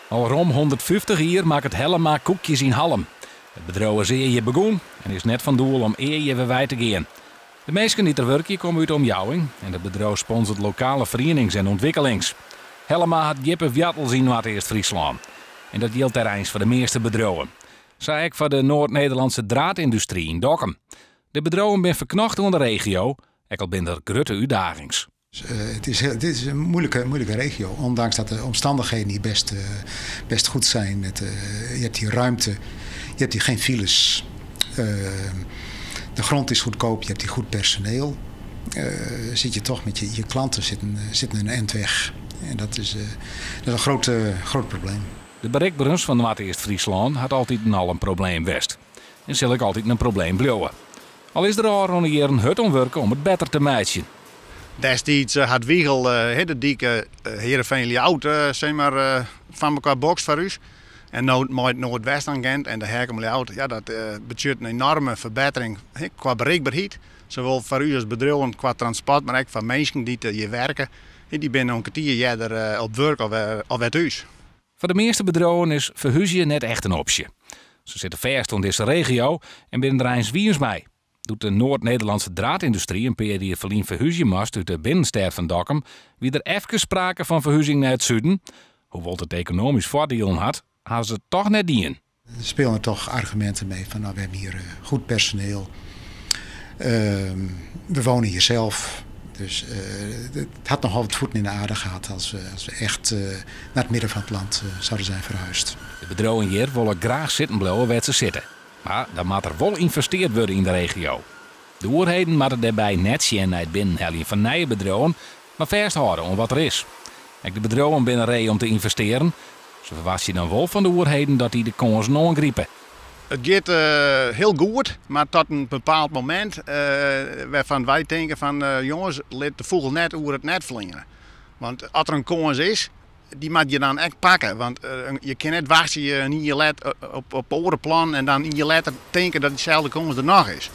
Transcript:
Al rom 150 jier makket Hellema koekjes yn Hallum. It bedriuw is ea hjir begûn en is net fan doel om ea hjir wer wei te gean. De minsken dy't der wurkje komme út de omjouwing en it bedriuw sponsort lokale ferienings en ûntwikkelings. Hellema hat djippe woartels yn Noardeast-Fryslân. En dat jildt dêr eins foar de measte bedriuwen. Sa ek foar de Noord-Nederlandse Draadindustrie yn Dokkum. De bedriuwen binne ferknocht oan de regio, ek al binne der grutte útdagings. Het is, dit is een moeilijke, moeilijke regio, ondanks dat de omstandigheden hier best, best goed zijn. Je hebt hier ruimte, je hebt hier geen files. De grond is goedkoop, je hebt hier goed personeel. Zit je toch met je klanten zitten een eind weg. En dat is een groot, groot probleem. De berikberens fan Noardeast-Fryslân hat altyd al in probleem west. En sil ek altyd in probleem bliuwe. Al is der ôfrûne jierren hurd oan wurke om it better te meitsjen. Destiids hat Wiegel de dyk Heerenveen Ljouwert zeg maar, fan mekoar bokst foar ús. En no mei it Noardwesttangint en de Heak om Ljouwert, ja, dat betsjut in enoarme ferbettering kwa berikberheid. Sawol foar ús as bedriuwen kwa transport, mar ek foar minsken dy't hjir werke. Dy binne in kertier earder op wurk of wer thús. Foar de measte bedriuwen is ferhúzje net echt in opsje. Se sitte fêst oan dizze regio en binne der eins wiis mei. Doe't de Noord-Nederlandse draadindustrie in pear jier ferlyn ferhúzje moast út de binnenstêd fan Dokkum, wie der efkes sprake fan ferhuzing nei it suden. Hoewol't it ekonomysk foardielen hat, ha se it dochs net dien. Er spelen toch argumenten mee van, nou, we hebben hier goed personeel. We wonen hier zelf. Dus het had nogal wat voeten in de aarde gehad als we echt naar het midden van het land zouden zijn verhuisd. De bedriuwen hjir wolle graach sitten bliuwe wêr't se sitte. Mar dan moat der wol ynvestearre wurde yn de regio. De oerheden moatte dêrby net sjen nei it binnenheljen fan nije bedriuwen, mar fêsthâlde oan wat der is. Ek de bedriuwen binne ree om te ynvestearjen. Se ferwachtsje dan wol fan de oerheden dat dy de kânsen oangripe. It giet hiel goed, mar tot in bepaald momint wêrfan't wy tinke fan jonges, lit de fûgel net oer it net fleane. Want as der in kâns is, dy moat je dan ek pakke. Want je kinne net wachtsje in jier let op oare plannen en dan in jier letter tinke dat dyselde kâns der noch is.